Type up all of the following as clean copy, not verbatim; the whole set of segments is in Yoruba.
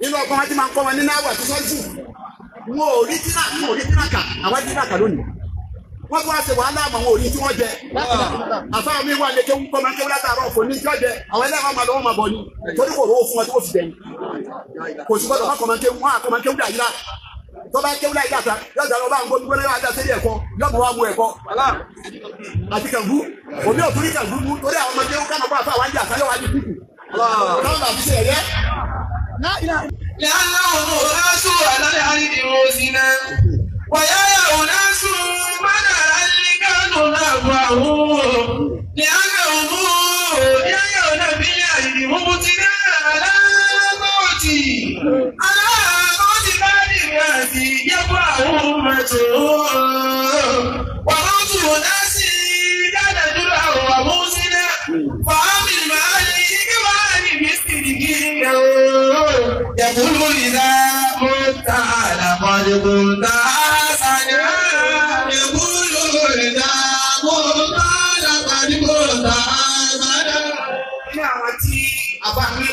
Nínú ọgbọ́n wọn ti máa ń kọ́ wọn ní náwó àti sọ́jú. Wọn ò rí dínà, wọn ò rí dínà kà, àwọn dínà kà lónìí. Wọ́n tún wá ṣe wàhálà àmọ́ wọn ò rí tí wọ́n jẹ. Àfáà mi wà lè kéwú kọ́ máa ń kéwú látàárọ̀ kò ní tí wọ́n jẹ. Àwọn ẹlẹ́wọ̀n máa lọ́wọ́ máa bọ̀ ni. Torí kò rówó fún wọn tí wọ́n fi jẹun. Kò sí gbọ́dọ̀ má kọ́ máa ń kéwú, wọ́n á kọ́ máa ń kéwú dà yíra. Tó bá kéwú láyé dàtà, yóò dà lọ bá ń gbómi gbóná yóò dá sílé ẹ̀kọ́, yóò mọ̀ wá mu ẹ̀kọ́. Àti kàngú, òbí òtún ní kàngú mú torí àwọn ọmọ kéwú ká máa bọ́ àfáà wá ń jà sáyọ̀ wá ní kúkú. Káwọn bàbí ṣe ẹ̀yẹ. لأنهم أناس على الأرض موسنا ويا أناس من كانوا نبعه لأنهم يحيون بالأرض مبتنا على موت على موت بعد الناس يبعه أمته وموت أناس كان جرعا وموسنا فعامل معالي كمان بسرقين يقول إذا مت لقد كنت حسنا يقول إذا مت لقد كنت حسنا. Ní àwọn tí a bá ń rí,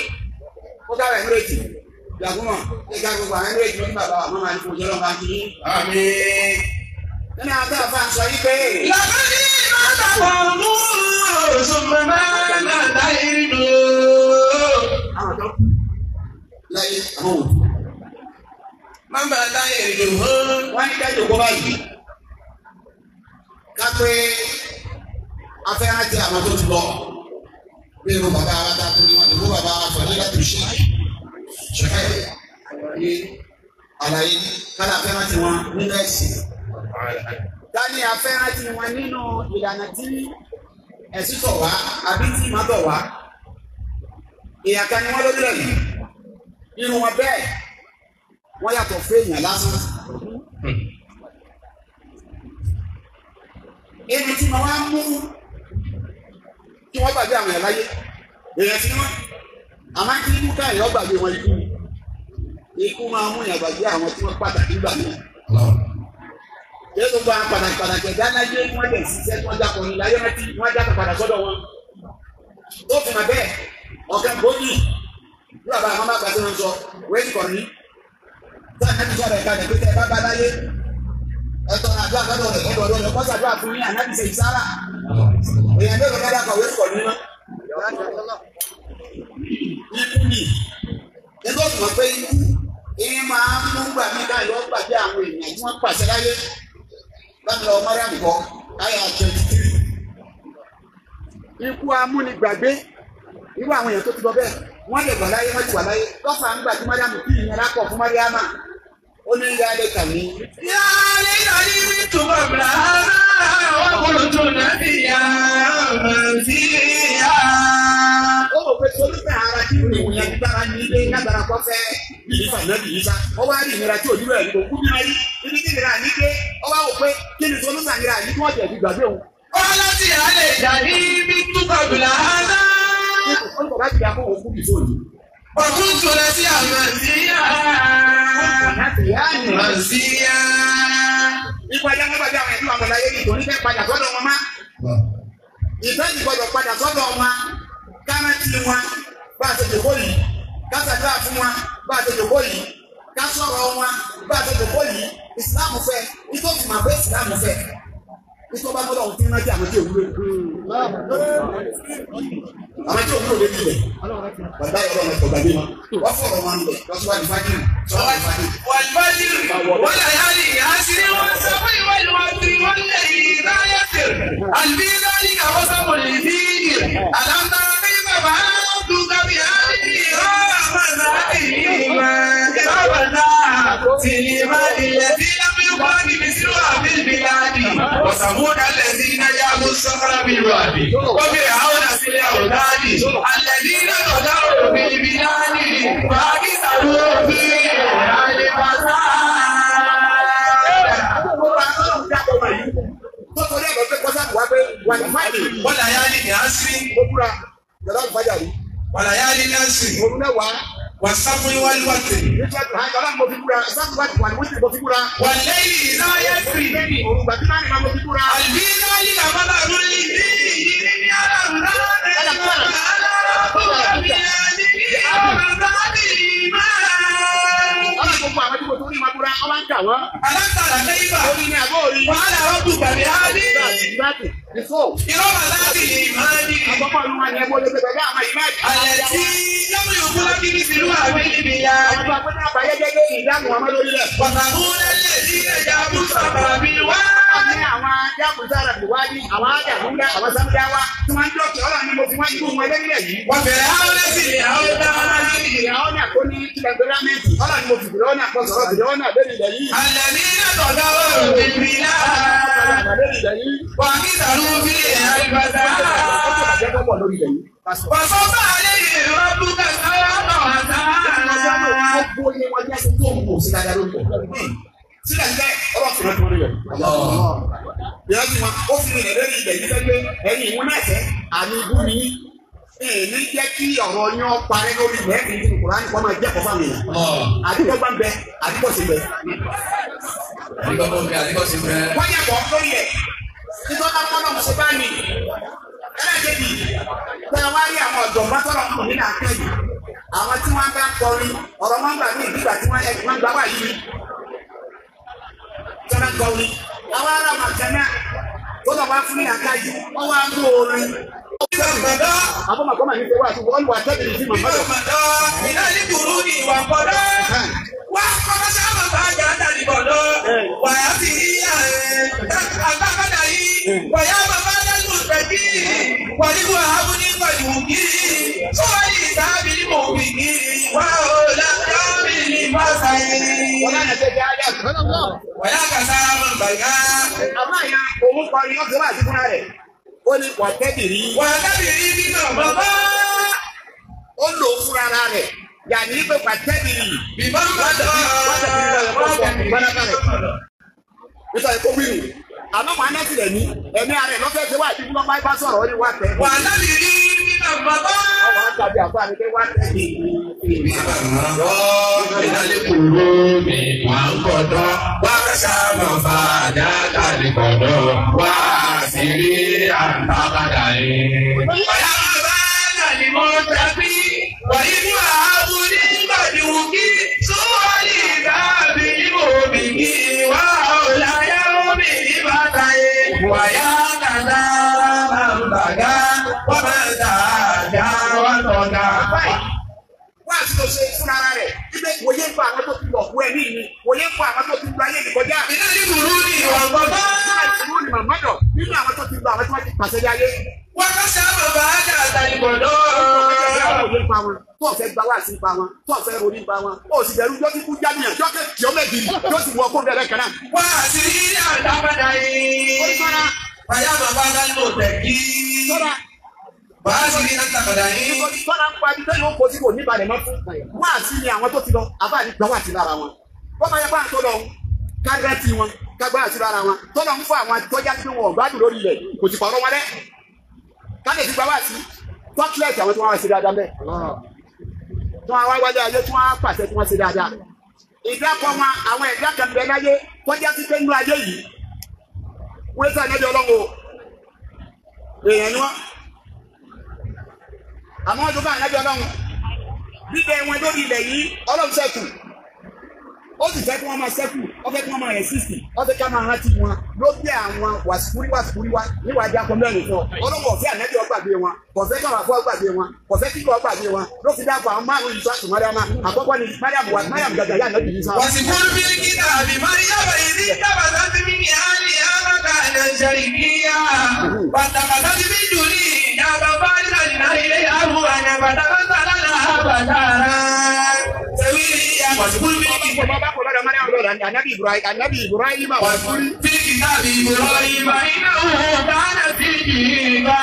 ó dára ẹ̀mírèjì, ìyàgúnmọ̀, ẹ̀ka gbogbo àwọn ẹ̀mírèjì ní bàbá àwọn máa ń fún ọjọ́ lọ́wọ́ kí. Àmín. Nínú àwọn tó àfa ń sọ yí pé. لقد مات قوم ثم مات غيره. Àwọn tó kú láyé àwọn òkú. Má bàa láyé ìlú. Wọ́n ní dájú kó báyìí. Ká pé afẹ́rántí àwọn tó ti lọ. Bí irú bàbá wa dá tó ní wọn, ìlú bàbá wa sọ nígbà tó ṣe. Ṣẹ̀fẹ̀ ní àlàyé kálá afẹ́rántí wọn nínú ẹ̀sìn. Ká ní afẹ́rántí wọn nínú ìlànà tí ẹ̀sìn tọ̀ wá àbí tí ìmọ̀ tọ̀ wá. Èèyàn kan ni wọ́n lórílẹ̀ yìí. Nínú wọn bẹ́ẹ̀, wọ́n yàtọ̀ fún èèyàn lásán. Ebi tí mo wá mú kí wọ́n gbàgbé àwọn èèyàn láyé, èèyàn tí wọ́n àmọ́ kí mú káyọ̀ wọ́n gbàgbé wọn ikú. Ikú máa mú èèyàn gbàgbé àwọn tí wọ́n pàtàkì gbà mí. Ṣé gbogbo àwọn pàtàkì pàtàkì ẹ̀dá láyé wọ́n lè ṣiṣẹ́ tí wọ́n jákọ̀ ní láyé rántí wọ́n jákọ̀ padà sọ́dọ̀ wọn. Tó fi mà bẹ́ẹ̀, ọ̀kan gbòógì bí bàbá àwọn bá gbàgbé wọn sọ, wẹ́ẹ̀dì kọ̀ ní. Sáà ní sọ̀rọ̀ ẹ̀ka rẹ̀ pé tẹ́ ẹ bá bá láyé. Ẹ̀tọ́ àdúrà lọ́dọ̀ rẹ̀ lọ́dọ̀ rẹ̀ kọ́sà àdúrà fún yín ànábì ṣe ìsára. Èèyàn mélòó lọ́dọ̀ kọ̀wé kọ̀ ní mọ́. Ikú ni. Ẹgbẹ́ òtún pé ikú ìyẹn máa ń mú gbà mí ká yọ gbàgbé àwọn èèyàn tí wọ́n pàṣẹ láyé. Láti lọ Mariam kọ́, àyà 23. Ikú amúnigbàgbé. Irú àwọn èèyàn tó ti lọ bẹ́ẹ̀, wọ́n lè wà láyé, wọ́n ti wà láyé. Lọ́fà ń gbà tí Mariam kí ìyẹn lápọ̀ fún Mariama. Ó ní yá lè kà mí. يا ليتني مت قبل هذا وكنت نبيا منسيا. Ó rò pé solúfẹ̀ ara tí ìwọ̀n yẹn gbára ní ilé lágbára kọ́ fẹ́ ìlífà náà kì í sá. Ó wá rí ìnira tí òdúró ẹ̀ kò kú bí ayé. Ibi tí ìnira ní dé, ó wá wò pé kí ni solúfẹ̀ ìnira ní kí wọ́n tẹ̀ fi gbàgbé òun. قالت يا ليتني مت قبل هذا Ó ní bàbá ìyá kó òun kú bí sóòlù. وكنت نسيا منسيا. Láti yá ni. منسيا. Ikú ajá nígbà tí àwọn ẹ̀dùn àwọn ọ̀láyé ní ìtòní fẹ́ padà sọ́dọ̀ wọn má. Ìfẹ́ ti gbọdọ̀ padà sọ́dọ̀ wọn. Kárántì wọn bá a ṣe jòkó yìí. Ká ṣàdúrà fún wọn bá a ṣe jòkó yìí. Ká sọ̀rọ̀ wọn bá a ṣe jòkó yìí. Ìsìláàmù fẹ́, ìtò fi mà pé ìsìláàmù fẹ́. Ìtò bá gbọ́dọ̀ òun ti rántí àwọn tí òwúlò. Àwọn tí òwúlò lè tilẹ̀. Bàbá yọrọ ọ̀nà ìkọ̀gbàgbé wọn. Wọ́n fọ̀rọ̀ wọn lẹ̀ lọ́síwájú fájìrì. Sọ́wájú fájìrì. والفجر وليالي عشر والسبع والوتر والليل إذا يسر هل في ذلك قسم لذي ألم تر كيف فعل ربك بهذه التي لم يخلق مثلها في البلاد وثمود الذين جابوا الصخر بالوادي وفرعون في الأوتاد الذين طغوا في البلاد فأكثروا فيها الفساد. وليالي عشر وليالي عشر والسبع والوتر والليل إذا يسري هل في ذلك مثل للذين يعلمون على ربك بهذه kà wọ́n. Aláǹtàrà lẹ́yìnbá. Orí ni àbó orí. Wàhálà rọ́bù bàbí áádì. Ìrọ́bà láti ìmáàdì. Àkọ́kọ́ ìlú wọn ni ẹgbẹ́ olóògbé pẹ̀lú àwọn ìmáàdì. Àlẹ́ tí lọ́mú yòókù láti ní sílùú àwẹ̀ níbi ya. Àwọn àpẹẹrẹ àbáyé gẹ́gẹ́ ìdáhùn ọmọ lórí rẹ̀. Pàtàkùn lẹ́lẹ̀ sí ẹja bùsà bàbí wá. Ní àwọn ajábùsára ìwádìí, àwọn ajábùdá, àwọn sámúdáwá tí wọ́n ń dọ̀kì ọ̀rọ̀ ni mo fi wọ́n gbó wọn lẹ́yìn yìí. Wọ́n fẹ̀rẹ̀ àwọn lẹ́sìn ní àwọn dáná. Ìyàwó náà kó ní tẹ̀gbẹ́rámẹ́ǹtì, ọ̀rọ̀ ni mo fi fìdíwọ́n náà kọ́ sọ̀rọ̀ fìdíwọ́n náà lórí ilẹ̀ yìí. Àlẹ́ ní ìyàtọ̀dá ọ̀rọ̀ bíbí náà. Lórí ilẹ̀ yìí. Wà kí sàrú bí àlùbàtà. Wàsọ́fà lè rọ́bù kàtàrà náà sáà. Sílẹ̀ ọlọ́run tó rí rẹ̀. Ìyá tí wọn ó fi rìn lórí ilẹ̀ yìí fẹ́ ẹ̀yìn ìwọ náà fẹ́ àmì ibú ni èmi jẹ́ kí ọ̀rọ̀ yẹn parẹ́ lórí ilẹ̀ ẹ̀kìn nínú Kùránì kọ́ máa jẹ́ kọ́ fáwọn èèyàn. Àdúgbò bá ń bẹ, àdúgbò sì bẹ. Àdúgbò bẹ, àdúgbò sì bẹ. Wọ́n yẹ kọ́ lórí ẹ̀. Nítorí wọn náà ṣe bá ní. Ẹlẹ́kẹ̀jì, tẹ wá rí àwọn ọ̀dọ́ bá tọ̀rọ̀ kù nínú àkẹ́yìn. Àwọn tí wọ́n bá ń kọrin, ọ̀rọ̀ wọn gbà ní ìgbà tí wọ́n gbà wá yìí. Tọ́lá kọrin, àwọn ará màkànnà tó lọ wá fún ní àkàyè, wọ́n wá ń mú orin. Àbọ̀mọ̀kọ́mọ̀ ní ṣe wá àti wọ́n wà tẹ́lẹ̀ sí màmá lọ. Ìnáyí kùrú ni ìwà kọ́dọ̀. Wá kọ́kọ́ sábà bá jà dàdí bọ̀dọ̀. Wàyà fi yíyà ẹ̀ àgbàkadà yìí. Wàyà bàbá dẹ́nu tẹ̀kí. Wàlíwò àbúní pẹ̀lú kí. Sọ́wọ́lì sábì ní mò ń bì. Wà ó lábí ní bàtà yìí. Wọ́n náà ṣe jẹ́ ayé àtúntò. Wàyà kàtà mọ̀ bàgá. Àbá yẹn òun kọrin ó fi wá àti fúnra rẹ̀. Ó ní wà tẹ́bìrì. Wà tẹ́bìrì bímọ bàbá. Ó lò ó fúnra rẹ̀. Yàní pé wà tẹ́bìrì. Bímọ bàbá. Nítorí kó wíwì. Àmọ́ wàá náà tilẹ̀ ní ẹ̀mí ara ẹ̀ lọ́fẹ̀ẹ́ ṣe wá àti fúnra bá sọ̀rọ̀ ó ní wà tẹ́. Wà tẹ́bìrì bímọ bàbá. Ọwọ́ àtàbí àfọ àmì pé wà tẹ́bìrì. Ìdálé kúrò mi wà ń kọ̀dọ̀, wà sábà fàdá kàlí kọ̀dọ̀, wà sí rí àǹtàkàdà yìí. Wàyà bàbá nàní mo tàbí, wàyí mú àbú ní gbàdúgbì, sọ́wọ́lì dàbí bòbí kí wà ọ̀láyà omi ní bàtà yìí. Wàyà kàdá bàbàgà, wà bàtà àjà wà tọ̀gà. Wá sí ló ṣe fún ara rẹ̀ wípé wòye ń fa àwọn tó ti lọ wọ ẹ̀mí mi wòye ń fa àwọn tó ti lọ ayé mi kọjá. Ìnáyí kùrú ni ìwà gbọ́dọ̀. Ìlú ni màmá dọ̀ nínú àwọn tó ti lọ àwọn tí wọ́n ti pàṣẹ ní ayé. Wọ́n ká sábà bá dàda ìbọ̀dọ̀. Wòye ń pa wọn tó ọ̀fẹ́ gba wá sí ń pa wọn tó ọ̀fẹ́ ronú ń pa wọn ó sì bẹ̀rù jọ́ kíkú jámìyàn jọ́ kẹ́ jọ́ mẹ́bìrì yóò sì wọ ọkọ̀ bẹ̀rẹ̀ kan náà. Wá sí ilé àdápadà yìí. Ó sọ́ra. Bàyá bàbá dánilò tẹ̀ kí. Sọ́ra. Wàá sí ní àtàkàdà yìí. Sọ́ra ń pa ibi tẹ́lẹ̀ ó kó sí kò ní balẹ̀ mọ́ fún. Wá sí ni àwọn tó ti lọ, àbá ní gbà wá sí lára wọn. Wọ́n máa yẹ bá àtọ́ lọ, kágbá ti wọn, kágbá àti lára wọn. Tọ́lọ̀ ń fún àwọn tọ́já tí wọn ò gbádùn lórí ilẹ̀, kò sì pàrọ̀ wọn lẹ́. Kábíyèsí gbà wá sí, tọ́kílẹ̀tì àwọn tí wọ́n wá sí dáadáa mẹ́. Tí wọ́n wá wájú ayé tí wọ́n á pàṣẹ tí wọ́n ṣe dáadáa. Ìdákọ̀ wọn, àwọn ẹ̀dá kan bẹ láyé, tọ́já sí pé nínú ayé yìí. Wọ́n sàn lẹ́jọ́ ọlọ́run o. Èèyàn ni wọ́n. Àmọ́ ọdún bá ànájọ́ ọlọ́run bíbẹ̀ wọn lórí ilẹ̀ yìí ọlọ́run ṣẹ́kù ó sì fẹ́ kí wọ́n máa ṣẹ́kù ó fẹ́ kí wọ́n máa rẹ̀sìsì ó fẹ́ ká máa rántí wọn ló bí àwọn wàsíkúrí wàsíkúrí wá níwájú akọ mẹ́rin fún ọ ọlọ́run ọ̀fẹ́ ànájọ́ ọgbàgbé wọn kò fẹ́ káwọn afọ ọgbàgbé wọn kò fẹ́ kíkọ́ ọgbàgbé wọn ló fi dáàbò àwọn márùn yìí sọ́ọ̀tù mọ́ríàmá àkọ́kọ́ ni mariam wa mariam gàgà yà nàbì yìí sá. Wàsíkúrú bí kíta àbí Mariam ìdí tábàtà ti mi ní àlì àmàkà nàìjíríà. Bàtàkàtà ti mi jù ní ìyàbá bá ìlànà ilé àbúrò àbàtàkàtà lára àbàtàrà. Sẹ́wí wàsíkúrú bí kíta. Bàbá kò lọ́dọ̀ mariam lọ́dọ̀ anabi ibrahim anabi ibrahim Wàsíkúrú bí kíta àbí Ibrahim iná òun kánà sí ìgbà.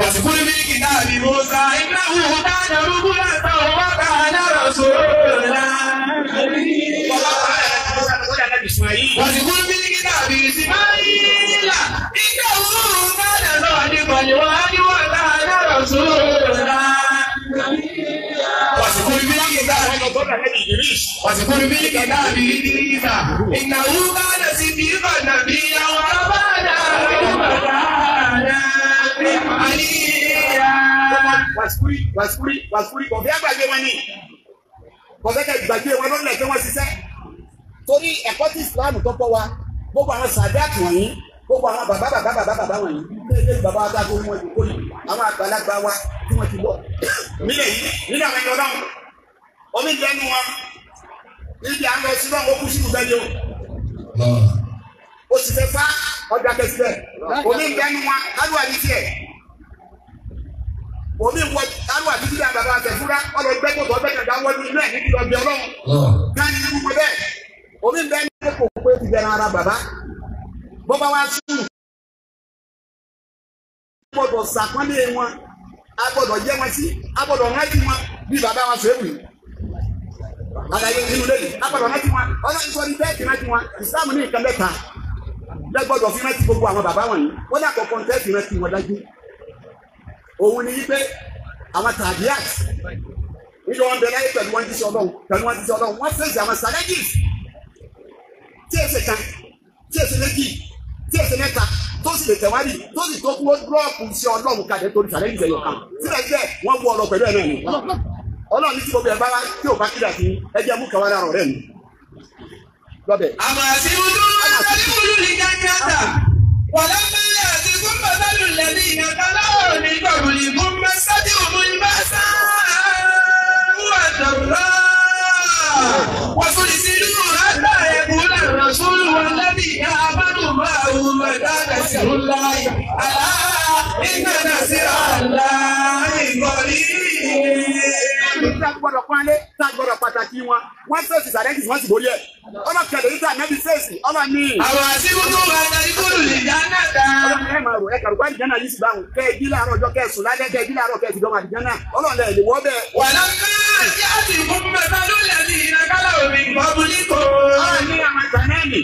Wàsíkúrú bí kíta àbí Musa iná òun kánà rúgbúrà táwọn wá kánà rọ̀ṣọ́lá. Wàsíkúrú bí kíta àbí Ismaila iná òun kánà sọ̀dí wá ní wà kánà rọ̀ṣọ́lá. Wàsíkúrú bí kíta àbí واذكر بالكتاب إدريس إنه كان صديقا نبيا ورفعنا مكانا عليا. Wàsíkúrí wàsíkúrí wàsíkúrí kò fẹ́ gbàgbé wọn ni. Kọ̀fẹ́kẹ́ gbàgbé wọn lọ́nà tí wọ́n ṣiṣẹ́. Torí ẹ̀kọ́ tí Islam tó kọ́ wa, gbogbo àwọn sàdáàtì wọ̀nyí, gbogbo àwọn bàbá bàbá bàbá bàbá wọ̀nyí, léde bàbá wa dáko wọn ìdókòó yìí, àwọn àgbàlagbà wa tí wọ́n ti lọ. Nílẹ̀ yìí, nílẹ̀ àwọn ẹni ọlọ́run, omi lẹ́nu wọn, níbi à ń lọ sí lọ́wọ́ kú sínú bẹ́ẹ̀ ni o. Ó sì fẹ́ fá ọjà kẹsíbẹ̀, omi lẹ́nu wọn, kálíwà ní tiẹ̀. Omi wọ kálíwà ní tiẹ̀ bàbá àtẹ̀fúrá, ọlọ́gbẹ́kọ̀tọ̀ ọgbẹ́kọ̀tọ̀ àwọn inú ẹ̀ níbi ọbẹ̀ ọlọ́run. Káàní ní gbogbo bẹ́ẹ̀. Omi bẹ́ẹ̀ ní kò pé ti bẹ̀rẹ̀ ara bàbá bọ́bá wa sùn gbọ́dọ̀ sàpọ́nlé wọn a gbọ́dọ̀ jẹ́ wọn sí a gbọ́dọ̀ rántí wọn bí bàbá wa sọ èwì àlàyé nínú lẹ́yìn a gbọ́dọ̀ rántí wọn ọlọ́run sọ ní bẹ́ẹ̀ ti rántí wọn Ìsìlámù ní nǹkan mẹ́ta lẹ́gbọ́dọ̀ fi rántí gbogbo àwọn bàbá wọ̀nyí wọ́n ní àkọ́kọ́ tẹ́ fi rántí wọn dájú òun ni wípé àwọn tàbíàt níjọ wọn bẹ láyé pẹ̀lú wọn ti sọ Ọlọ́run pẹ̀lú wọn ti sọ Ọlọ́run wọ́n fèsì àwọn challenges tí èsè kan tí èsè méjì tí èsè mẹ́ta tó sì lè tẹ̀wádìí tó sì tó kúrò dúrọ́ọ̀pù sí Ọlọ́run kalẹ̀ torí challenge ẹ̀yọ̀ kan síbẹ̀síbẹ̀ wọ́n wú ọlọ pẹ̀lú ẹ̀ náà ni Ọlọ́run ní tí gbogbo ẹ̀ bá wá tí ò bá kílà sí ẹjẹ́ mú kàwá lára ọ̀rẹ́ mi lọ́bẹ̀. àmọ́ àti ojú ìlú ní jákàtà wàlá mẹ́lẹ̀ àti gómìnà lẹ́ni ìyàtọ̀ láwọn ní gbàgbọ́lì gómìnà sábì òun bá sáà wà dọ̀rọ̀ wàsúlìsílù hàtà ẹ̀kúnlẹ̀ rọ̀ṣúlù wàlẹ́bí àbánú máa wù mẹ́ta nàṣírùláì àlá iná nàṣíràláì kọ̀rí. Tá gbọ́dọ̀ pọ́nlé, tá gbọ́dọ̀ pàtàkì wọn, wọ́n fèsì sàrẹ́ǹtì wọ́n sì borí ẹ̀. Ọlọ́ kẹlẹ̀ níta nẹ́bí fèsì, ọlọ́ ní. Àwọn àṣìkútù wà ní kúrú lè dáná ta. Ọlọ́ni ẹ̀ máa rò ẹ̀ kàrùkù àdìjánà yìí sì báwọn. Kẹ́ ẹ jí láàárọ̀ ọjọ́ kẹ́ ẹ sùn lálẹ́ kẹ́ ẹ jí láàárọ̀ kẹ́ ẹ sì dọ́mọ àdìjánà. Ọlọ́ni ẹ̀ lè wọ́ bẹ́ẹ̀. Wàlá máa yá ti kún mẹ́ta lólè ní ìnákálà omi ìgbọ́bùlíkò. Ọlọ́ni àwọn ìtànẹ́ẹ̀nì.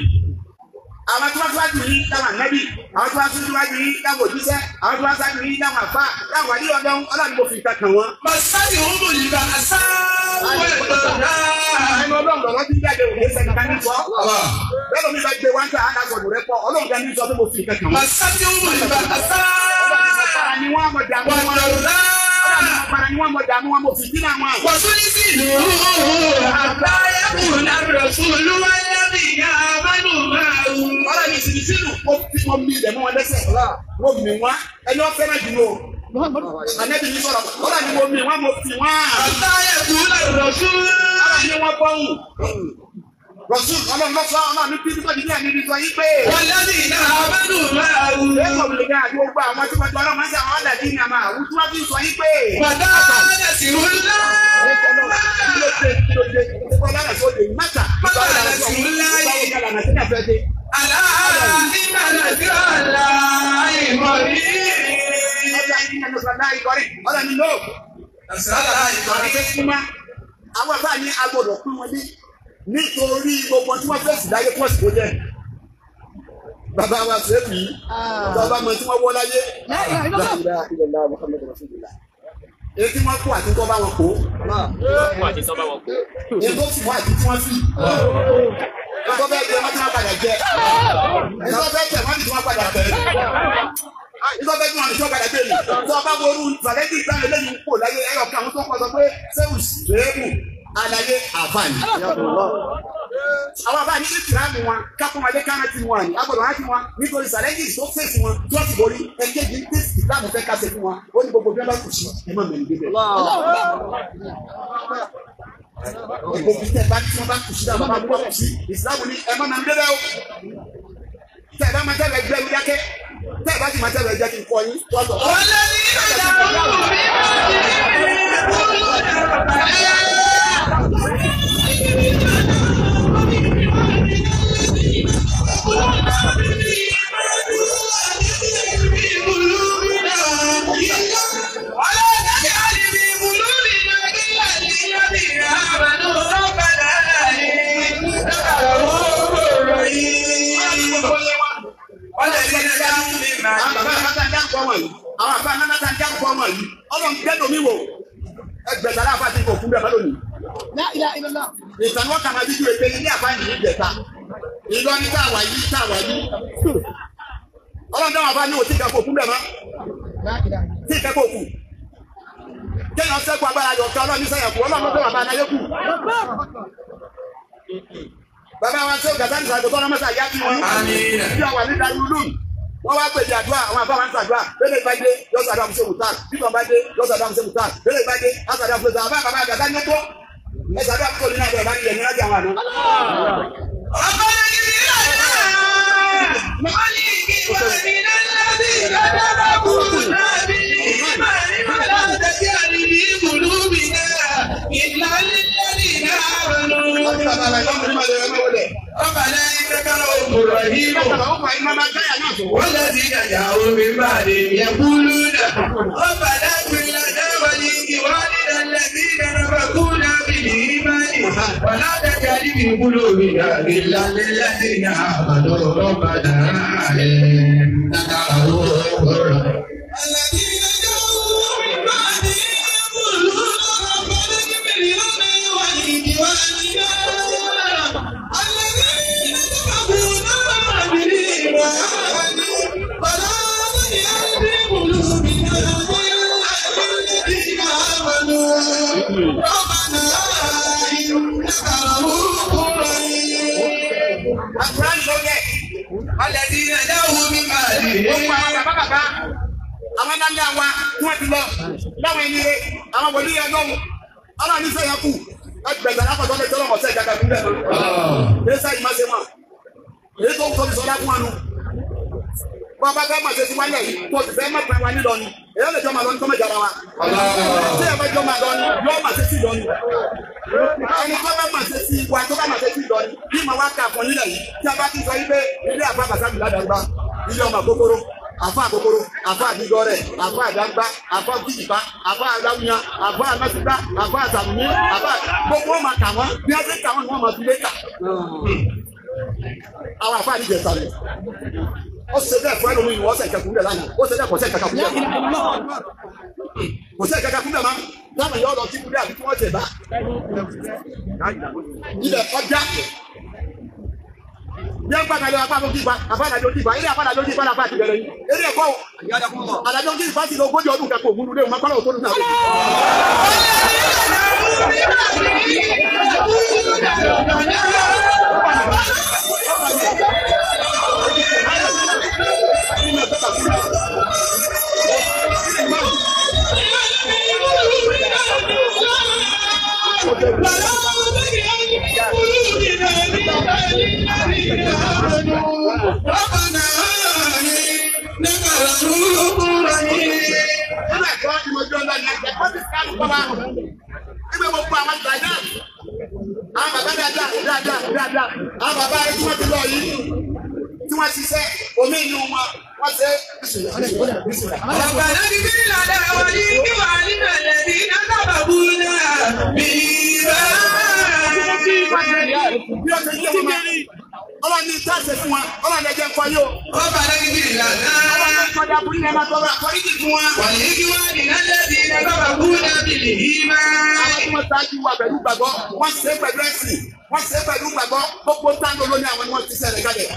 Àwọn tí wọ́n síwájú yìí láwọn ànábì, àwọn tí wọ́n síwájú yìí láwọn òjíṣẹ́, àwọn tí wọ́n síwájú yìí láwọn àfáà, láwọn àdíyọ̀ ọ̀dọ́ Ọlọ́run mo fi ìta kàn wọ́n. Màsáàdì ń bò yìí bá asáwọ̀ ẹ̀dọ̀dá. Ẹnu Ọlọ́run lọ́wọ́ ti jáde òkè sẹ́ni ká ní sọ. Bẹ́ẹ̀ lómi bá gbé wá ń tà àdàgọ̀dù rẹ pọ̀, Ọlọ́run kan ní sọ pé mo fi ìta kàn wọ́n. Màsáàdì ń bò yìí bá asáwọ̀ ni wọ́n mọ̀ dààmú wọn. ẹ̀dọ̀dá. Ọlọ́run ni wọ́n mọ̀ dààmú wọn, mo fi dínà wọn. Wàsúlísì lù àbáyẹ̀kùn àròsùlù wáyébì àmánù máa wù. Ọlọ́run ní ìsìnkú mo fi mo mi ilẹ̀ mọ́ wọn lẹ́sẹ̀. Mo mì wọ́n, ẹni wọ́n fẹ́ràn jù lọ. Ànẹ́bí mi sọ̀rọ̀, Ọlọ́run ni mo mì wọ́n, mo fi wọ́n. Àbáyẹ̀kùn àròsùlù. Ọlọ́run ni wọ́n bọ́hùn. Rọ̀sùn Ọlọ́run lọ́sọ̀ Ọlọ́run ní títí tọ́jú ní àmì ibi sọ yí pé. Wàlẹ́bí àmánù máa wù. Ẹ̀kọ́ mi lè dá àti gbogbo àwọn tí wọ́n jọ ọlọ́run máa ń sọ àwọn ọ̀làdí ní àmà àwọn tí wọ́n fi sọ yí pé. Bàtà nàṣírùlá. Àlá iná nàṣíràlá ìmọ̀rí. Nàṣíràlá ìmọ̀rí. Àwọn àbá ní agbọ́dọ̀ pín wọn lé nítorí gbogbo tí wọ́n fèsì láyé kí wọ́n sì kó jẹ́. Bàbá wa ṣe é bì í, bàbá mọ tí wọ́n wọ́ láyé. Èyí tí wọ́n kó àti tó bá wọn kó. Èyí tó sì wọ́n àti tí wọ́n sì. Èyí tó bẹ́ẹ̀ jẹ wọ́n tí wọ́n padà jẹ. Èyí tó bẹ́ẹ̀ tẹ̀ wọ́n tí wọ́n padà tẹ̀. Èyí tó bẹ́ẹ̀ tí wọ́n tí wọ́n padà gbé mi. Tó bá worú Fàlẹ́dì ìgbàlè lẹ́yìn kó láyé ẹyọ kan àwọn tó kọ́ sọ pé sẹ́wù sẹ́wù aláyé àfààní. Àwọn àfààní ní tìrámù wọn kápọ́nmadé kánà tí wọn ní agbọ̀dọ̀ láti wọn nítorí sàlẹ́jì tó fèsì wọn tí wọ́n ti borí ẹ̀kejì ní ìsìlámù fẹ́ ká ṣe fún wọn ó ní gbogbo bí wọ́n bá kù sí ẹ má mẹ́rin débẹ̀. Gbogbo bí tẹ́ bá tí wọ́n bá kù sí dáa bá kù sí ìsìlámù ní ẹ má mẹ́rin débẹ̀ o. Tẹ́ ẹ bá máa tẹ́lẹ̀ gbẹ́rú dákẹ́ tẹ́ ẹ bá sì máa tẹ́lẹ̀ jẹ́ kí n kọ́ yín. Wàlẹ́bí àdàrú mi máa ń Àwọn àfa nánà tá ń dárúkọ ọmọ yìí, Ọlọ́run gbẹ́dọ̀ mi wò. Ẹgbẹ̀ta láàfáà ti kò fún bẹ́ẹ̀ lónìí. Ìtàn wọn kà máa bí ju èpè ilé àfa yìí níjẹta. Ìlọrin tá a wà yìí tá a wà yìí. Ọlọ́run dáhùn àfa ní òtí ìkẹ́kọ̀ọ́ òkú bẹ́ẹ̀ mọ́. Tí ìkẹ́kọ̀ọ́ òkú. Kéèyàn Kéèyàn sẹ́kù agbára yọ̀ ká ọlọ́run sẹ́yìn kú ọlọ́run tó bàbá anáyé kù. Bàbá wa ṣé ògàtà ní sàgbọ́tọ́ ọlọ́mọ sàyá bí wọn. Bí àwọn àlejò ayé olóhùn. Wọ́n wá pèsè àdúrà àwọn àbá wa ń sàdúrà. Bẹ́lẹ̀ ìbá dé yọ sàdúrà fún sẹ́wùtà. Bí wọ́n bá dé yọ sàdúrà fún sẹ́wùtà. Bẹ́lẹ̀ ìbá dé á sàdúrà fún sẹ́wùtà. Bàbá àgàtà ní tó. Ẹ sàdúrà fún kòlínà àbẹ̀rẹ̀ bá nílẹ̀ ní láti àwọn àná. والذين جاءوا من بعدهم يقولون ربنا اغفر لنا ولإخواننا الذين سبقونا بالإيمان ولا تجعل في قلوبنا غلا للذين آمنوا ربنا إنك رؤوف رحيم. الذين جاءوا من بعدهم يقولون ربنا اغفر لنا ولإخواننا الذين سبقونا بالإيمان ولا تجعل في قلوبنا غلا للذين آمنوا ربنا إنك رؤوف رحيم. الذين جاءوا من بعدهم Àwọn ńlá wa tí wọ́n ti lọ láwọn ẹni rẹ̀ àwọn wòlíì ẹgbọ́n ọlọ́run ní sẹ́yìn kù ẹgbẹ̀gbẹ̀ lápapọ̀ lè tọ́lọ̀ ọ̀sẹ̀ ìjàkà fún bẹ́ẹ̀ lọ. Ṣé ìmọ̀ ṣe wọn? Èyí tó ń tóbi sọlá fún wa nu. Bọ́ bá fẹ́ máa ṣe ti wálẹ̀ yìí tó ti fẹ́ má pẹ́ wa nílọ ni. Èyí lè jọ máa lọ ní kọ́mọ̀ ìjàrá wa. Ṣé ẹ bá jọ máa lọ ni yóò máa ṣe sí lọ ni. Ẹni tó bá máa ṣe sí wa tó bá máa ṣe sí lọ ni bí màá wá kà fún nílẹ̀ yìí tí a bá ti sọ yí pé ilé àfa bàtàbí ládàgbà ilé ọmọ àkókòrò àfa àkókòrò àfa àdìgọrẹ àfa àdàgbà àfa bíjìpá àfa àdáwìyàn àfa àmásígbà àfa àtàmì àfa gbogbo wọn máa kà wọn bí wọn ṣe kà wọn ni wọn máa fi lé kà. Àwọn àfa àdìjẹ sàlẹ̀ ó ṣe bẹ́ẹ̀ fún ẹlòmíì wọ́n ṣe ìkẹkùn bẹ́ẹ̀ lánàá ó ṣe bẹ́ẹ̀ kò ṣe ìkẹkùn bẹ́ẹ̀ kò ṣe ìkẹkùn bẹ́ẹ̀ máa táwọn yóò lọ sí ibùdó àbí tí wọ́n ṣe bá ilẹ̀ kọjá bí wọ́n gbàgbà lọ apá tó kípa apá àdájọ́ kípa eré apá àdájọ́ kípa lápá àti bẹ̀rẹ̀ yìí eré ẹ̀kọ́ àdájọ́ kípa ti lọ ogójì ọdún kẹ́kọ̀ọ́ òmùnú léwu mọ́kànlá òtó nínú àwọn. ربنا إنك رؤوف رحيم. Nínú ẹ̀kọ́ ìmọ̀jọ́ ńlá ni ẹgbẹ́ kọ́ ti ká lùkọ́ bá ẹgbẹ́ gbogbo àwọn gbàdá àwọn bàbá dáadáa dáadáa dáadáa àwọn bàbá rẹ tí wọ́n ti lọ yìí tí wọ́n ṣiṣẹ́ omi inú wọn wọ́n ṣe. ربنا اغفر لنا ولإخواننا الذين سبقونا بالإيمان. Bí ó ṣe yé wọn máa ọlọ́run ní ìta ṣe fún wa ọlọ́run ẹ̀jẹ̀ ń kọ yóò. ربنا اغفر لنا Ọlọ́run ní kọjá burú yẹn máa tọrọ àforíjì fún wa. ولإخواننا الذين سبقونا بالإيمان. Àwọn tí wọ́n ṣáájú wa pẹ̀lú gbàgbọ́ wọ́n ṣe é pẹ̀lú ẹ̀sìn wọ́n ṣe é pẹ̀lú gbàgbọ́ gbogbo táńdó lóní àwọn ni wọ́n ti ṣẹlẹ̀ kalẹ̀.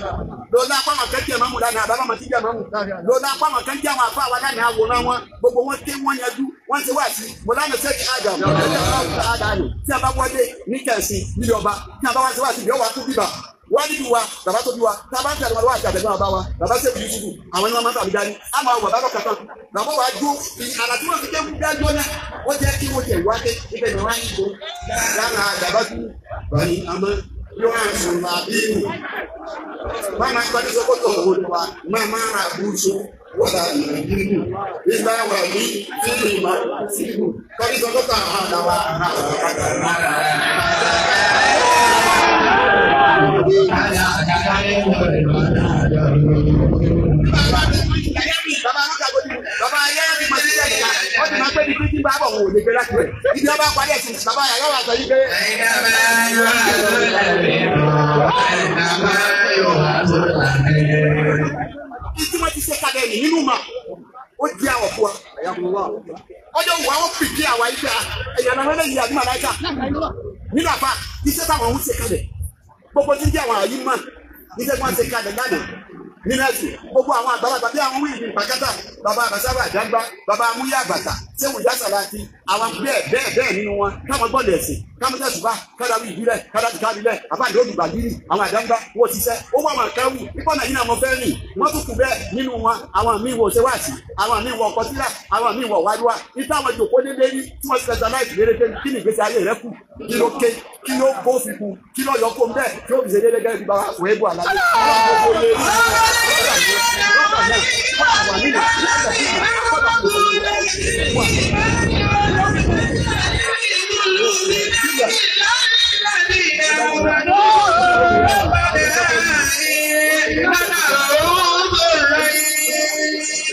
Lọ́nà apá àwọn kan jẹ́ mọ́mù lánàá àbábọ̀ máa ti jẹ́ mọ́mù. Lọ́nà apá àwọn kan jẹ́ àwọn afá wa lánàá àwòrán wọn gbogbo wọn ké wọ́n yanjú wọ́n ṣe wá sí mọ̀lánà sẹ́ẹ̀kì Adam tí a bá wọlé ní kẹ̀sìn nílé ọba tí a bá wá ṣe wá sí ìyọ́wà tó bíbà wọ́n níbi wa bàbá tó bí wa tá a bá ń tẹ̀lé wọn lọ́wọ́ àti àtẹ̀gbọ́n bàbá wa bàbá sẹ́kù Yusufu àwọn ni wọ́n máa ń tàbí dání á máa wọ bàbá lọ́kàtàn bàbá wa jó àrà tí wọ́n fi ké dájọ́ náà wọ́n jẹ́ kí wọ́n tẹ̀ wá dé ibẹ̀ ni wọ́n á ń gbó lára bàbá tó bani àmọ́ yóò hàn sùn làbí nù máa ń gbadé sọ́kòtò òun wa máa máa ra bùsù wọ́n ìrìnàjò ìgbà wà ní fílìmù sílùú kọ́ni sọ́kòtò àwọn àdáwà Bàbá ayé ti máa ṣiṣẹ́ ìka, wọ́n ti máa pé ní títí bá bọ̀ wò lè gbé láti rẹ̀. Ibi ọba parí ẹ̀sìn, bàbá ayé wà sọ yí pé. أينما يعز الأمير أينما يعز الأمير. Tí wọ́n ti ṣe kalẹ̀ ní nínú mà, ó di àwọ̀ fún wa. Ọjọ́ wo àwọn pìkì àwa yìí pé ẹ̀yà náà lọ́lẹ́ yìí àbí màláìka. Nínú àfa, iṣẹ́ táwọn ń ṣe kalẹ̀. Gbogbo tí ń jẹ́ àwọn àyí mà, iṣẹ́ tí wọ́n ṣe kalẹ̀ lánàá. Nínú ẹ̀sìn gbogbo àwọn àgbàlagbà bí àwọn wíìlì pàkátà bàbá àbàsábà àjàgbá bàbá amúyá àgbàtà sẹ́wọ̀n ìyá-sàláàtì àwọn bẹ́ẹ̀ bẹ́ẹ̀ bẹ́ẹ̀ nínú wọn káwọn gbọ́dọ̀ ẹ̀sìn káwọn tẹ̀sùbá kádàwí ìbílẹ̀ kádàbíkábílẹ̀ àbájáde olùgbàgìrì àwọn àdáńgbá wọ́n ti sẹ́ ó wà wọn kẹ́wù nípa náà yìí náà wọ́n fẹ́ rìn wọ́n tún kù bẹ́ẹ̀ nínú wọn àwọn míì wọ ṣẹ́wàṣì àwọn míì wọ ọkọtílà àwọn míì wọ wáríwá nípa àwọn ìjòkó dédé rí tí wọ́n ti fẹsẹ̀ láì lérè pé kí ni ìgbésí ayé rẹ kù kí ló ké kí ló kó fi kù kí ló yọ kó ń bẹ́ẹ̀ kí ó fi ṣe déédéé gẹ́gẹ́ bí bàbá òwe bò àlàyé.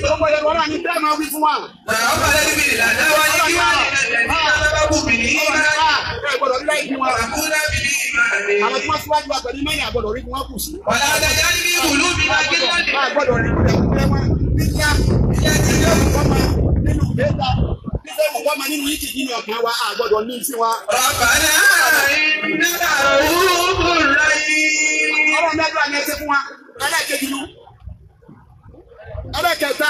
Gbogbo ẹ̀rọ náà ní bẹ́ẹ̀ máa wí fún wa. Ẹ gbọ́dọ̀ rí láì bí wọn. Àwọn tí wọ́n síwájú wa pẹ̀lú mẹ́rin àgbọ̀dọ̀ rí wọn kù sí. Máa gbọ́dọ̀ rí kúlẹ̀kúlẹ̀ wọn. Nígbà ilé tí yóò kọ́ ma nínú ìgbéta. Nígbà ìwọ̀n ma nínú ìkì nínú ọkàn wa àgbọ̀dọ̀ ní sí wa. Ọlọ́run mẹ́jọ àmì ẹsẹ̀ fún wa. Ẹlẹ́ẹ̀kejì nu. Ẹlẹ́ẹ̀kẹta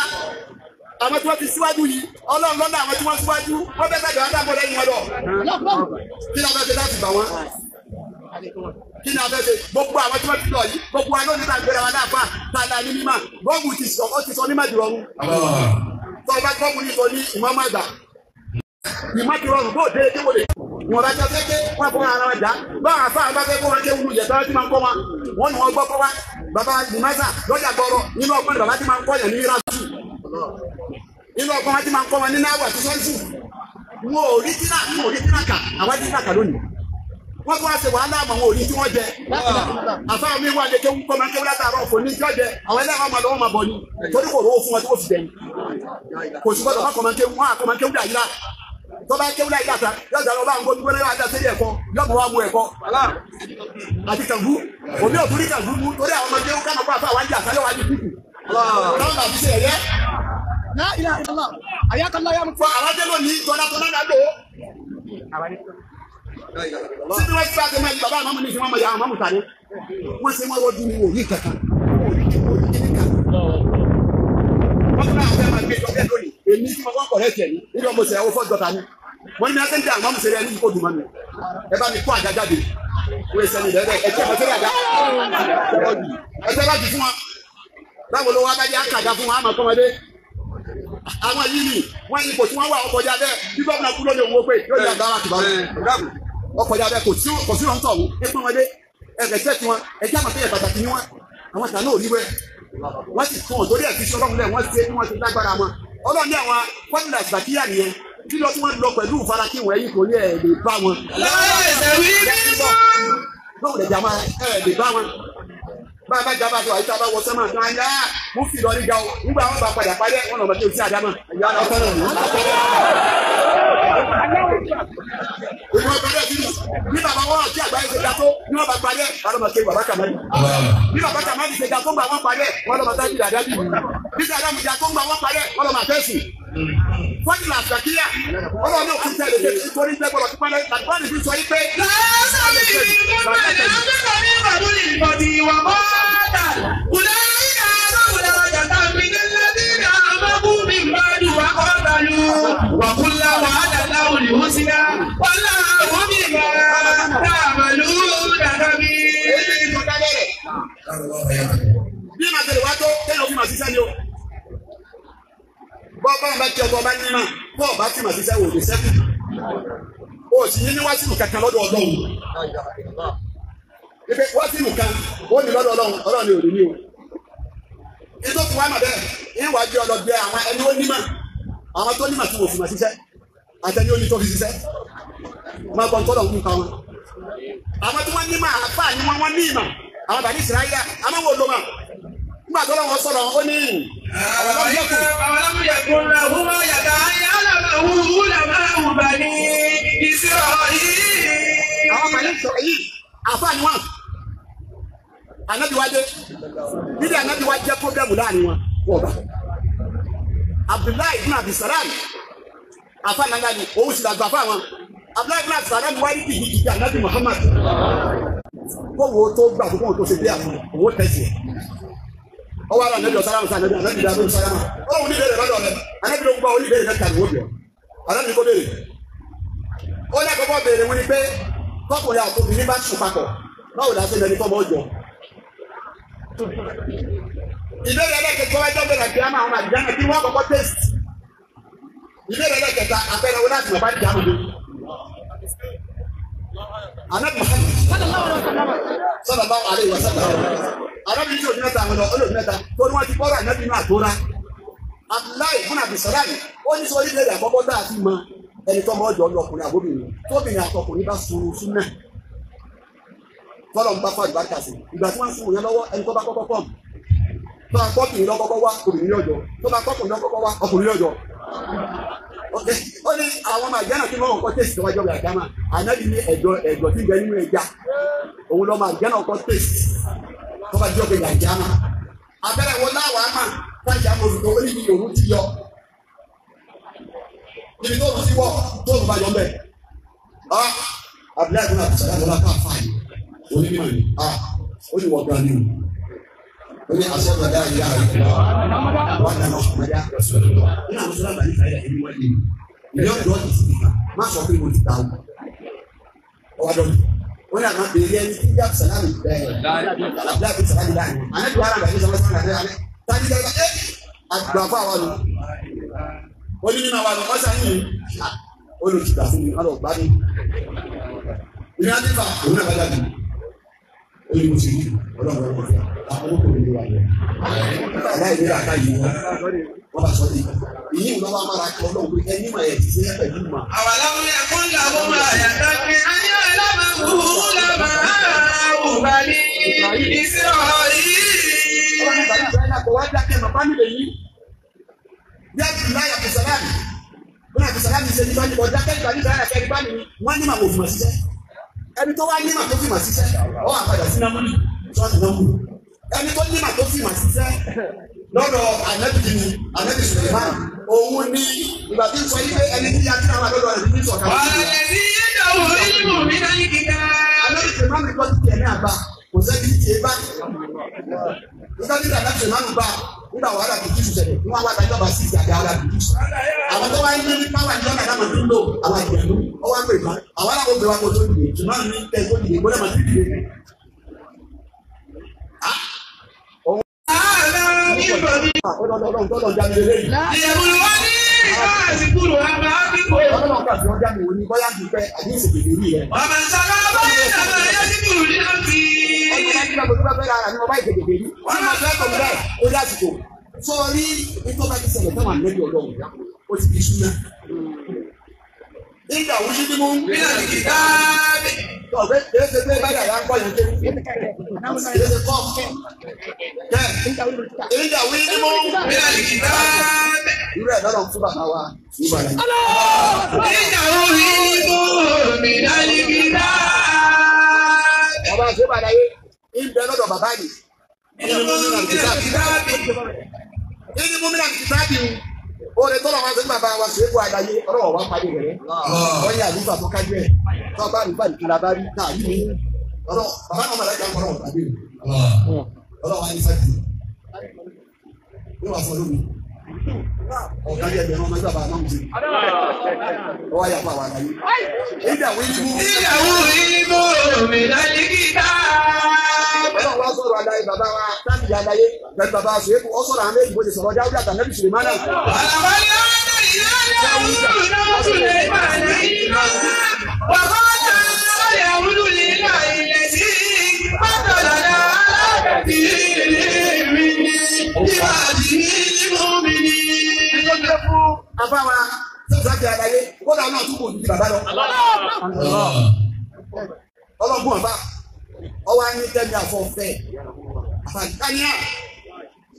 àwọn tí wọ́n ti síwájú yìí ọlọ́run lọ́nà àwọn tí wọ́n síwájú wọ́n fẹ́ sàgbà dàgbọ́ lẹ́yìn wọn lọ. Kí ni a fẹ́ ṣe láti bà wọ́n? Kí ni a fẹ́ ṣe? Gbogbo àwọn tí wọ́n ti lọ yìí gbogbo wa lónìí tá a gbéra wa láàfà tá a la ní mímà gọ́ọ̀gù ti sọ ó ti sọ ní màdìrọ̀rùn. Tọ́ ọba gọ́ọ̀gù ní sọ ní ìmọ̀ọ́mọ̀ àgbà. Ìmọ̀ ti rọrùn bó dé kí wọ́n lè. Ìwọ̀n bá jọ kéke wọ́n fún ara wọn jà. Báwọn afáà bá fẹ́ kó wọn kéwù yẹ̀ tọ́lá tí máa ń kọ́ wọn. Wọ́n ní wọ́n gbọ́ kọ́ wa. Bàbá Lìmásà lọ́jà gbọ́rọ̀ nínú ọgbọ́n bàbá tí máa ń kọ́ yẹn ní Írásù. Nínú ọgbọ́n wọn tí máa ń kọ́ wọn ní náwó àti sọ́ọ̀sù. Wọn ò rí tínà wọn ò rí tínà kà àwọn tínà kà lónìí. Wọ́n tún wá ṣe wàhálà àmọ́ wọn ò rí tí wọ́n jẹ. Àfáà mi wà lè kéwù kọ́ máa ń kéwù látàárọ̀ kò ní tí wọ́n jẹ. Àwọn ẹlẹ́wọ̀n máa lọ́wọ́ máa bọ̀ ni. Torí kò rówó fún wọn tí wọ́n fi jẹun. Kò sí gbọ́dọ̀ má kọ́ máa ń kéwù wọn àkọ́ máa ń kéwù dà yíra tọ́ba kéwúlá yìí dàtà yọjà lọ bá ń gbójú gbóná yóò dá sí ẹ̀kọ́ yọmọ wa mú ẹ̀kọ́ àti kàngú òbí òtún ní kàngú mú torí àwọn ọmọdé ká máa kó àfa àwọn àjà sáyọ wájú kúkú táwọn bàbí ṣe ẹ̀yẹ. Fọ àwọn adé lónìí tọ́lá tọ́lá náà lò ó. Síbi wọ́n ti bá a ṣe máa yí bàbá àmọ́ mi ní ìṣe wọn mọ̀ ya àwọn mọ̀mú tàní. Wọ́n ṣe wọ́n rọ́jú ní òní kankan. Wọ́n tún náà fẹ́ máa gbé ìjọba lónìí. Èmi tí mo kọ́ kọ̀rẹ́ tiẹ̀ ní níbi ọmọ ìṣẹ̀yàwó fọ́jọ́ta ni. Wọ́n ní akẹ́ńtì àwọn ọmọ ìṣẹ̀lẹ̀ ní kò dùn mọ́ mi. Ẹ bá mi kó àga jáde. Wọ́n ṣe ní ìdẹ́rẹ́ ẹ tẹ́ ọmọ àga. Ẹ tẹ́ láti fún wa. Báwo ló wá bá jẹ́ àkàgà fún wa àmọ́ kọ́mọdé? Àwọn yìí ni wọ́n ní ipò tí wọ́n wà ọkọjá bẹ́ẹ̀ bí gómìnà kú lóde òun ó pé yóò di àgbára kìbá ọkọjá bẹ́ẹ̀ kò sí ọ̀ǹtọ̀ ọ̀hún ẹ pọ́n wọn dé ẹ̀rẹ̀ tẹ́ tiwọn ẹ̀jẹ̀ àmọ̀ tẹ́yẹ pàtàkì ni wọ́n àwọn tà náà ò ní wẹ́ wọ́n sì tún ọ̀tọ́rí ẹ̀fí sọlọ́run lẹ̀ wọ́n ṣe bí wọ́n ti lágbára wọn ọlọ́run ní àwọn fọ́nìlà ìgbàkíyà nìyẹn kí lọ tí wọ́n lọ pẹ̀lú ìfarakí wọn ẹ̀yìn kò ní ẹ̀ lè bá wọn. lóòrùn lè jàmá ẹ̀ lè bá wọn. bá a bá jábá tó àyíká bá wọ sẹ́mà náà yá mú fi lọ nígbà o nígbà wọn bá padà parí ẹ̀ wọn lọ́mọ tí o ti àdámà ẹ̀yà ọ̀tọ̀ náà nù. Ìwọ̀n bá dẹ̀ bínú bí bàbá wọn àti àgbáyé ṣe ga tó ní wọn bá parí ẹ̀ wọn lọ́mọ tí bàbá kàmáyé. Bí bàbá kàmáyé ṣe ga tó ń gbà wọn parí ẹ̀ wọn lọ́mọ tábìlì àdábì. Bí sàdámù ga tó ń gbà wọn parí ẹ̀ wọn lọ́mọ àfẹ́sì. Fọ́nìlà àṣàkíyà ọlọ́run ní òkú tẹ̀lé ṣe nítorí pé gbọ́dọ̀ pípẹ́ lẹ́yìn tàbí báyìí fi sọ yí pé. Bí màá tẹ̀lé wá tó kéèyàn fi màá ṣiṣẹ́ ni o. Bọ́ bá bá tí ọkọ̀ bá ní mà bọ́ bá tí màá ṣiṣẹ́ wò lè ṣẹ́kù. O sì ní ní wá sínú kankan lọ́dọ̀ Ọlọ́run. Ibi wá sínú kan ó ní lọ́dọ̀ Ọlọ́run Ọlọ́run ni ò ní ní o. Ètò tí wàá mà bẹ́ẹ̀ ìwádìí ọlọ́gbẹ́ àwọn ẹni ó ní mà àwọn tó ní mà tí wò fi mà ṣiṣẹ́ àtẹni ó ní tó fi ṣiṣẹ́. Máa gbọ́n tọ́lọ̀ ń pa wọn. Àwọn tí wọ́n ní mà àfáà ni wọ́n ní ìmọ̀ àwọn bàbá Ísírẹ́lì àmọ́ wò ló mà. Nígbà tó lọ́wọ́ sọ̀rọ̀ ó ní àwọn bàbá Ísírẹ́lì àfáà ni wọ́n. Ànábì wa dé níbi ànábì wa jẹ́ pọ́blẹ́mù láàrin wọn wọ́n bá. Abdullahi ibn Abdulsalam àfáà nàgbà ni òun sì làgbà fáwọn. Abdullahi ibn Abdulsalam wáyé kìkìkì ànábì Muhammad. Kó wo tó gbà fún kóhun tó ṣe bí àwọn owó tẹ̀sí ẹ̀. Ọwọ́ ara anabi ọ̀sálámù sí anabi anabi dàbí ọ̀sálámù. Ọlọ́run ní ìbéèrè lọ́dọ̀ rẹ̀. Anabi ló ń gbọ́ oníbéèrè mẹ́ta ni wọ́n bẹ̀ ọ́. Anabi kò béèrè. Ó ní àkọ́kọ́ béèrè wọn ni pé tọkùnrin àti obìnrin bá sùn papọ̀ báwo la ṣe lẹni tọ́mọ ọjọ́. Ìbéèrè ẹlẹ́kẹ̀kẹ́ wájú ọ̀gbẹ̀rẹ̀ kí á máa wọn àdìyàn kí wọ́n kọ́kọ́ test. Ìbéèrè ẹlẹ́kẹta àpẹẹrẹ wọn láti mọ̀ bá dìyàn lóde. Anabi Muhammad sallallahu alaihi wasallam. Anabi ní òní mẹ́ta àwọn olóòní mẹ́ta tó ní wọ́n ti kọ́ra anabi inú àtúrà. Abdullahi ibn Abi Salam ó ní sọ orílẹ̀-èdè àkọ́kọ́ tá a fi mọ ẹni tó mọ ọjọ́ ọkùnrin àbóbìnrin tóbìnrin àtọkùnrin bá sunu súnà tọ́lọ̀ ń bá fún àlùbáríkà sí ìgbà tí wọ́n ń sun yẹn lọ́wọ́ ẹni tó bá kọ́kọ́ kọ́m tó bá kọ́kùnrin lọ́kọ́kọ́ wá obìnrin lọ́jọ́ tó bá kọ́kùnrin lọ́kọ́kọ́ wá ọkùnrin lọ́jọ́. Ó ní àwọn ọmọ àjẹ́nà tí wọ́n kọ́ tẹ̀sí tọ́wájú ọ̀gbìn àdámà ànábì ní ẹ̀dọ̀ ẹ̀dọ̀ tí ń bẹ nínú ẹja òun lọ́mọ àjẹ́nà kọ́ tẹ̀sí tọ́wájú ọ̀gbìn àdámà abẹ́rẹ́ wọn láwàá mà tájà mọ̀lùkọ́ ó ní ibi òun ti yọ ibi tó ti wọ̀ tó bá yọ mbẹ́. Abdullahi bin Abdulsalam lọ́la ká fà yìí onímọ̀ ni ó ní wọ́n gan ni o ó ní asọ́gbàdá ìyá rẹ̀ wọ́n dáná ọ̀sọ̀gbàdá nínú àwọn sọ́lá bàálí fàyà ẹni wọ́n lé mi ìyá ọ̀dọ́ ti ti kà má sọ pé mo ti ta o ọwọ́ dọ́ni ó ní àná bèrè ẹni tí yá sàlámì bẹ́ẹ̀ Abdullahi bin Salam láàrin àná tó ara bàálí sọ́lá sọ́lá rẹ̀ tani dẹ́gbà ẹ́ àgbà fún àwọn lọ ó ní nínú àwọn àlọ́ ọ̀sán yìí ó lè ti gbà fún mi ọlọ́ gbádùn ìrìn àdìfà òun náà bá jáde ó ní mo ti rí ọlọ́run ọlọ́run fún àwọn olókòwò ìlú wa yẹn aláìní làákà yìí wọ́n bá sọ ní ìyí ìlú wa mára kí ọlọ́run pé ẹni mà ẹ̀ ti ṣe é pẹ̀lú mà. أولم يكن لهم آية أن يعلمه علماء بني إسرائيل ọlọ́run bàbá ìgbà yẹn kò wá dákẹ́ màbá mi lè yí bí Abdullahi Abdulsalam bí Abdulsalam ṣe ní báyìí kọjá kẹ́kẹ́ bàbá ìgbà yẹn kẹ́kẹ́ bá mi wọ́n ní màá òfin ṣiṣẹ́ ẹni tó wá ní màá tó fi mà ṣiṣẹ́ ọ wà padà sí námúlì sọ́ọ̀tì námúlì ẹni tó ní màá tó fi mà ṣiṣẹ́ lọ́dọ̀ anabi ni anabi Suleiman òun ní ìgbà tí ń sọ yí pé ẹni tí a ti náà wà lọ́dọ̀ rẹ̀ ní sọ̀kan والذي عنده علم من الكتاب anabi Suleiman kọ́ ti tiẹ̀ ní àbá kò sẹ́ni tí tiẹ̀ bá nígbà tí anabi Suleiman bá nígbà wàhálà kìkì ṣẹlẹ̀ níwọ̀n àwọn àgbàjọba bá sí ìgbàgbà wàhálà kìkì àwọn tó wá ń ní pàwọn àjọ náà máa ń lò àwọn àjẹnú ọwọ́ àpè má àwọn aláwọ̀ gbé wa kó tó dìde Suleiman ní tẹ́ tó dìde gbọ́dọ̀ máa ti dìde. هذا من فضل Ọlọ́run tó lọ jáde lélẹ́yìn. ليبلوني أأشكر أم أكفر Ọlọ́run kàfi ọjà mi wò ní bóyá ń dúpẹ́ àbí ìsèkèdè rí rẹ̀. ومن شكر فإنما يشكر لنفسه Sọrí nítorí bá ti ṣẹlẹ̀ táwọn àlejò ọlọ́run ó ti di súná. Nígbà wo ṣe ni mo ń من الكتاب Ọ̀gbẹ́ kìí ṣe pé báyà yà ń kọ́ yẹn kéwù. Kìí ṣe kọ́. Kẹ́ nígbà wo ni mo ń من الكتاب Irú ẹ̀ lọ́rọ̀ fún bàbá wa ní bàbá yìí. إنه علم من الكتاب Bàbá ṣé bàbá yé ń bẹ lọ́dọ̀ bàbá yìí. من الكتاب Ní múmínà kìtàbí oore tọ́lọ̀ wọn sẹ́ni bàbá wa ṣe é kó àgbáyé ọlọ́wọ́ wa parí rẹ̀ wọ́n yẹ àlùfà tó kájú ẹ̀ tó bá àlùfà nìkan la bá rí náà yìí ní ọlọ́ bàbá náà mọ̀lẹ́ka ń kọ́ tàbí ọlọ́wọ́ wa ní sáàtì ní wàá fọ lómi ọ̀gá bí ẹgbẹ̀rún ọmọ ẹgbẹ́ bàbá náà ń ṣe ọwọ́ yà fún àwọn àgbáyé ìdá wí ní mú إنه علم من الكتاب ọlọ́wọ́ wa sọ̀rọ̀ àdáyé bàbá wa tábìlì àdáyé pẹ̀lú bàbá wa ṣe é kó ọ sọ̀rọ̀ àwọn méjì bó ti sọ̀rọ̀ dáwúdà tàbí Sùlẹ̀mánà ولقد آتينا داود سليمان علما وقال الحمد لله الذي فضلنا على كثير من عباده المؤمنين afáwa sọ́sàkì àdáyé kódà náà tún kò ju ti bàbá lọ. ọlọ́gbọ́n ọba ọwọ́ á ní tẹ́mi àfọ̀fẹ́ àfàdáníà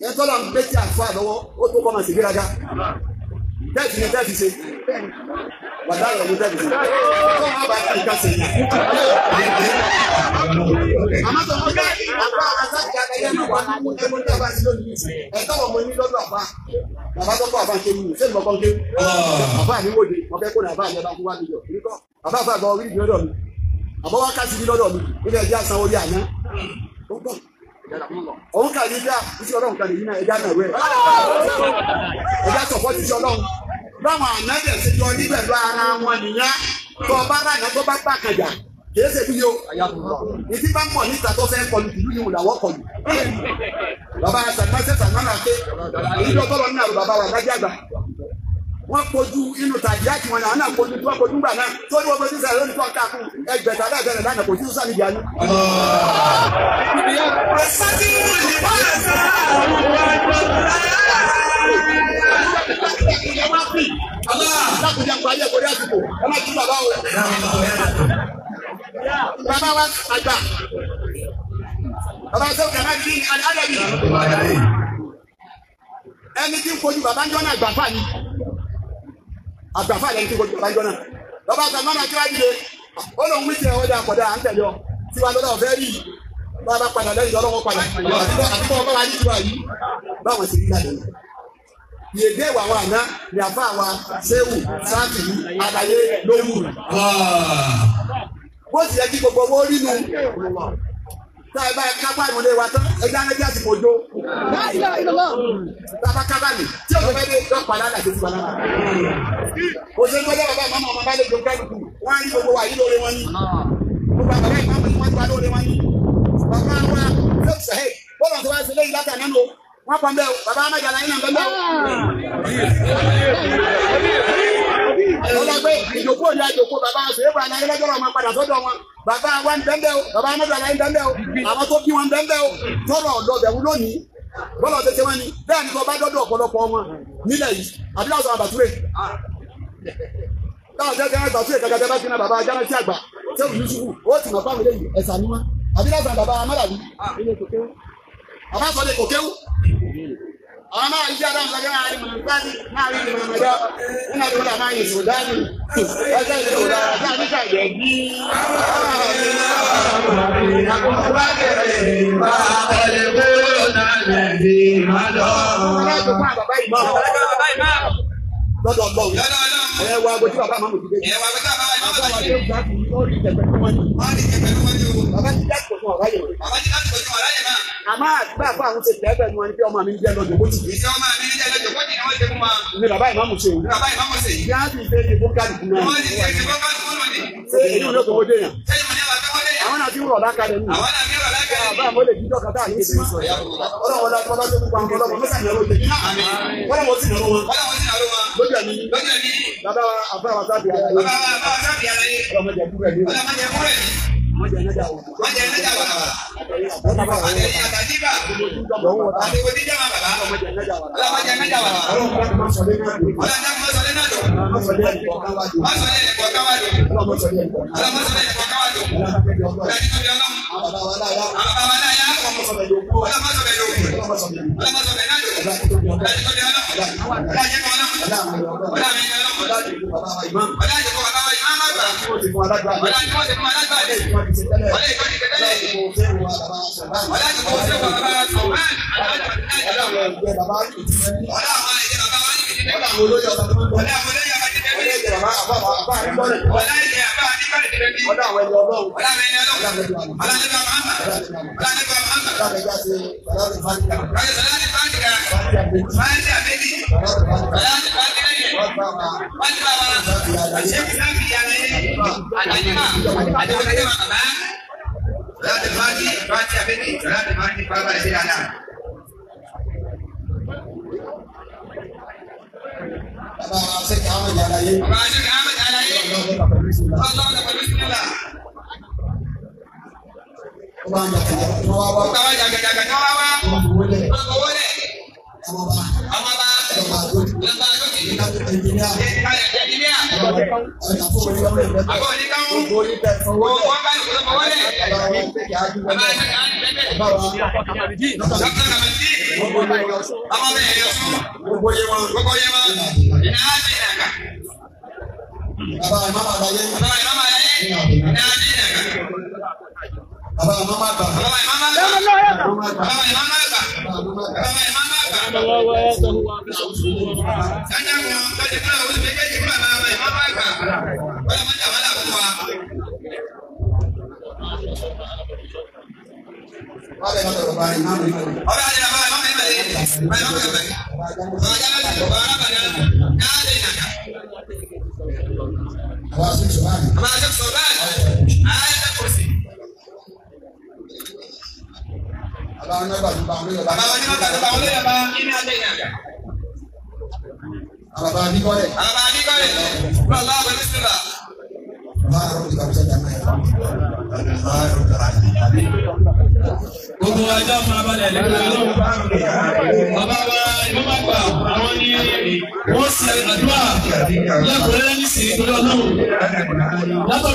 ẹ tọ́lọ̀ ń gbé tí àfọ́ àlọ́wọ́ ó tó kọ́ máa ṣègbéraga tẹ́ẹ̀tì ni tẹ́ẹ̀tì ṣe bàtà rẹ̀ ló tẹ́ẹ̀tì ṣe tó wọn bá ti ká sẹ́yìn. àmọ́ tó wọn bá àbá àtàkì àdáyé náà wà ní ẹgbẹ́ tí a bá ti lónìí ẹ tọ́wọ́ mo ní lọ́dọ̀ àbá bàbá tó kọ́ àbá ń kéwù sẹ́ni mọ̀kọ́ ń kéwù àbá mi wòde mo fẹ́ kó ní àbá mi ẹ bá fún wa mi yọ bàbá àbá àgbà orí ìdí lọ́dọ̀ mi àbọ̀ wá kásìbí lọ́dọ̀ mi níbi ẹ̀jẹ̀ àsan orí àná ó gbọ́ Òun kà ní bíà iṣẹ́ Ọlọ́run kan nìyí náà ẹja náà wẹ̀. Ẹja sọ̀pọ̀ ti ṣe Ọlọ́run. Báwọn ànábẹ̀ ṣe jọ ní pẹ̀lú ara wọn nìyẹn. Tó bá rànà tó bá gbà kànjà kìí ṣe bí yo. Ìtí bá ń pọ̀ níta tó fẹ́ kọlù tìlú ni làwọ̀ kọlù. Bàbá Sàlmásẹ̀ Sàlmánà ké ìjọ tọ́lọ nínú àrùn bàbá wa lájẹ́ àgbà. Wọ́n kojú inú tàbí àti wọn náà kojú tí wọ́n kojú gbà náà tó ní wọ́n fojú sàlẹ̀ lónìí tó ń káàkùn ẹgbẹ̀ta lábẹ́rẹ̀ lánàá kò sí sọ́sà níbi àánú. Lákùnjẹ́ parí ẹ̀kọ́ rí àsìkò, ẹ má jí bàbá o. Bàbá wa àgbà. Bàbá sọ́kà máa dín àdàbí. Ẹni tí ń kojú bàbá ń jọ́ náà àgbàfà ni. Àgbàfà lẹni tí ń kojú bàbá ń jọ́ náà. Bàbá àgbà máa kí wá dìde. Ó lóun wí tiẹ̀ ọjà àkọ́dá à ń tẹ̀lé ọ. Tiwa lọ́dọ̀ ọ̀fẹ́ rí. Bàbá padà lẹ́yìn ọlọ́wọ́ padà. Àtúbọ̀ ọba wa ní tiwa yìí. Báwọn sì rí lálẹ́ yìí. Yèdè wà wà ná ní àfa wa Ṣéwù Sáàtì àlàyé lówù. Bó sì yẹ kí gbogbo owó rí nu. Tá ẹ bá kápá ìmọ̀lẹ́ wa tán, ẹja ń ẹjẹ́ àsìkò òjò. Tá a bá kápá mi, tí òjò fẹ́ dé, yọ padà láti ti padà. Kò sí gbọ́dọ̀ bàbá màmá ọmọ bá lè jọ kálukú. Wọ́n á rí gbogbo wa yìí lóore wọn ní. Gbogbo àbàbá ìmáàmù ni wọ́n ti wá lóore wọn ní. Bàbá wa Ṣéwù Sàhẹ́, bọ́lá tó wá sí lẹ́yìn látà nánú. Wọ́n pọ̀ mbẹ́ o, bàbá Amájàlá yín náà mbẹ́ o. Ọlọ́gbẹ́ ìjòkó ní àjòkó bàbá Ṣèyí Àlàyé lọ́jọ́ ọmọ padà sọ́dọ̀ wọn. Bàbá wa ń bẹ́ńbẹ́ o, bàbá Amájàlá yín bẹ́ńbẹ́ o, àwọn tó bí wọn bẹ́ńbẹ́ o, tọrọ ọ̀dọ̀ bẹ̀rù lónìí. Bọ́lá ọ̀tẹ̀ ṣe wọ́n ni, bẹ́ẹ̀ ni tó bá dọ́dọ̀ ọ̀pọ̀lọpọ̀ wọn nílẹ̀ yìí, àbí láwùjọ àbàtúrè. Táwọn tẹ́tẹ́ àbàtúrè kàkà tẹ́ bá ti na bàbá Jánásí àgbà, Ṣéwù Yusufu, ó sì mọ̀ fáwọn eléyìí ẹ̀sà ni wọ́n. Àbí láwùjọ bàbá Amádàbí. Bàbá sọ de kò kéwú. Àwọn máa ń jẹ́ àdáhùn sọ́jọ́ náà rí mọ̀nàmọ́dá náà rí mọ̀nàmọ́dá nínú àdúgbò náà máa ń yìí sùdáàmì ẹgbẹ́ ìlú ọ̀dà àti àdúgbò àgbẹ̀ bí. Lọ́dọ̀ ọlọ́run ẹ wá agbójú bàbá àmọ́ òjìdé. Bàbá wa tó gbà kí ó rí ìjẹ̀pẹ̀ fún wọn ní. Bàbá ti dá ìkọ̀tún ọ̀rá yẹn. Àmọ́ àgbà fún àwọn ṣe tẹ́ẹ̀bẹ̀ ni wọ́n ní pé ọmọ mi ń jẹ́ lọ́dọ̀ bó ti di. Ní bàbá ìmáàmù ṣe òun. Bí a ti ṣe é fún kálukú náà. Ṣé èyí ò ní okòwò dé yàn? Àwọn náà ti ń rọ̀ lákàlẹ̀ nù. Bàbá àmọ́ lè jíjọ́ kàtà àti ìṣe. Ọlọ́run ọlá tó gbogbo àwọn ọlọ́mọ mọ́sàn-án ìyàwó tèmi. Wọ́n wọ́n sì nàró wọn. Lójú ẹ̀mí. Bàbá àbá wa sábì ara yẹn. Ọlọ́mọdé kúrẹ̀ ní. Ọlọ́mọdé ẹ̀nẹ́jà wò. Ọlọ́mọdé ẹ̀nẹ́jà wò. Wọ́n bẹ̀ lọ́dọ̀ bàbá ìmáàmù ìmáàmù. Ọba àti bàbá ìmáàmù ìmáàmù. Bàbá ìmáàmù ìmáàmù. Bàbá jáde bàbá arábàdà náà lè nàkà. Bàbá sí ìṣòwò. Bàbá àti sọ̀rọ̀ ayé kò sí. Bàbá wọn náà gbàdúrà bá wọn lóye Bàbá wọn ní wọn gbàdúrà wọn lóye bá iná lè nàkà. Bàbá Adikọ́lẹ̀. Bàbá Adikọ́lẹ̀. Bàbá àwọn ẹlẹ́sìnlá. Bàbá àrùn ìgbàlódé jàmáà yẹn. Gbogbo ajá farabalẹ̀ lẹ́nu ọlọ́run. Bàbá wa ìmọ̀ àgbà àwọn ni wọ́n ṣe àdúrà lẹ́kùnrẹ́rẹ́ nísìnyí torí ọlọ́run. Látọ̀